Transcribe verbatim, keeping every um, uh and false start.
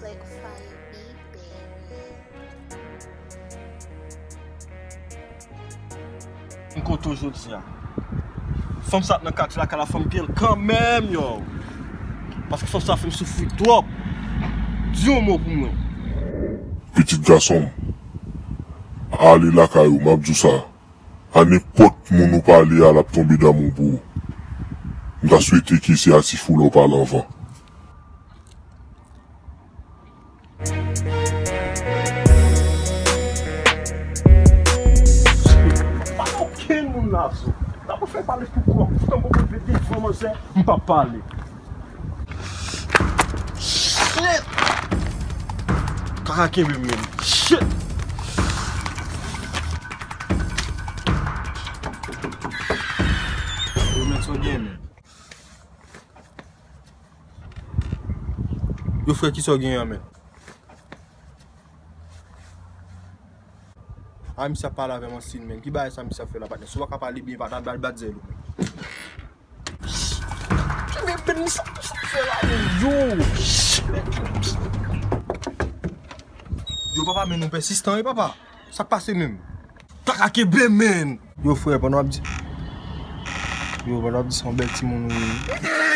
Like fire beat, baby. M kontan jodi a. Fanm sa ap nan katye lakay la, fò m pye l kanmenm, yo. Paske fanm sa fè m soufri twòp. Di yon mo pou mwen. Pitit gason m, ale lakay ou, m ap di w sa. A nenpòt moun ou pale a, l ap tonbe damou pou ou. M ta swete ke se a ti foulè w pale anvan. Pa gen okenn moun la, zo. N ap fè pale pou kò. Foutan m poko rive devan manzè, m p ap pale. Shit! Kaka kenbe m menm. Shit! Yo, men, sa w gen, men. Yo, frè, kisa w gen an, men? A, misye ap pale avè m ansin, men. Ki bagay sa misye ap fè la, patnè? Si w pa ka pale byen, patnè, al bat zèl ou, men. Kenbe bèl misye ap fè la, men. Yo! Yo, papa, men nou pèsistan, wi, papa. Sa k pase menm? Kaka kenbe, men! Yo, frè, pandan w ap di, yo, pandan w ap di se yon bèl timoun ou ye.